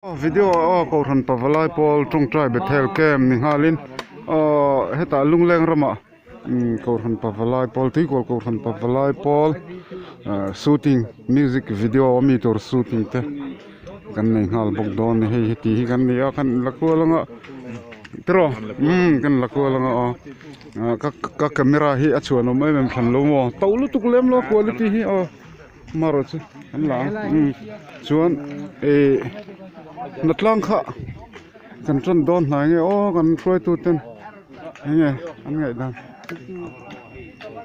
Video ah aw Kohhran Pavalai Pawl tawngtai Bethel Camp ni nghalin aw hetah Lungleng ramah Kohhran Pavalai Pawl Tuikual Kohhran Pavalai Pawl shooting music video a mi tur shooting te kan nei nghal bawk dawn a ni hei heti hi kan ni a kan la kual anga tiraw umm kan la kual anga aw ka camera hi a chhuan awm em em hran lo maw to lutuk lem lo quality hi aw. Marawh chu an la ang umm chuan ih hnatlang kha kan tan dawn hnai nge aw kan hruaitu ten eng nge an ngaihdan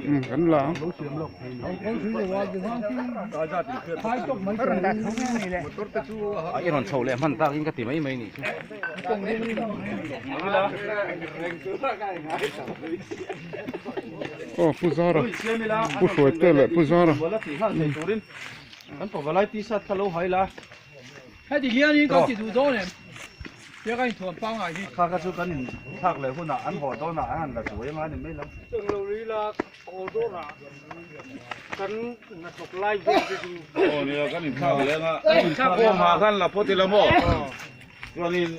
umm kan la ang. I rawn chho leh hman takin ka ti mai mai nih chu. Aw Pu Zara Pu Hruaite leh Pu Zara Kan pavalai t-shirt kha lo hai la. Heti hian in kan ti duh dawn em? Tia kan inthuam pangngai hi. Kha kha chu kan inthlak leh hunah an haw dawnah an han la zuai anga ni mai lo. Cheng lo ri la haw dawnah kan hnathawk lai vel te chu. Aw nia kan inthlak leh anga kan inthlak leh anga khan la phawt ila maw? Chuanin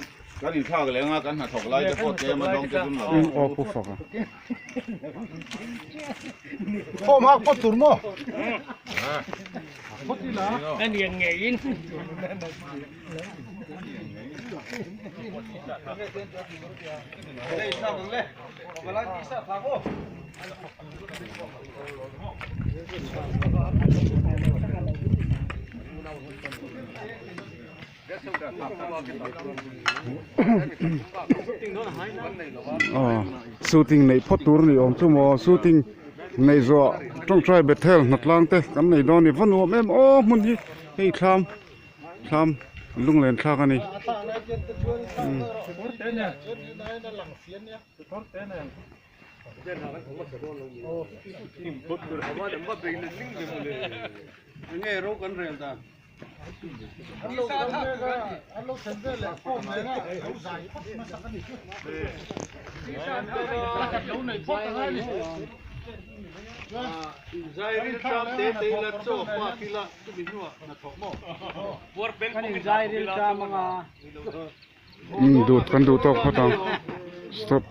kan inthlak leh anga kan hnathawk lai te pawh tlem a dawng te chu la. Aw Pu Faka. Form hak phawt tur maw? A nian ngeiin. Aw shooting neih phawt tur a ni awm chu maw shooting neih zawh tawngtai bethel hnatlang te kan nei dawn a ni va nuam em aw hmun hi hei thlam thlam lunglen thlak a ni. Dut kan duh tawk phawt ang stop.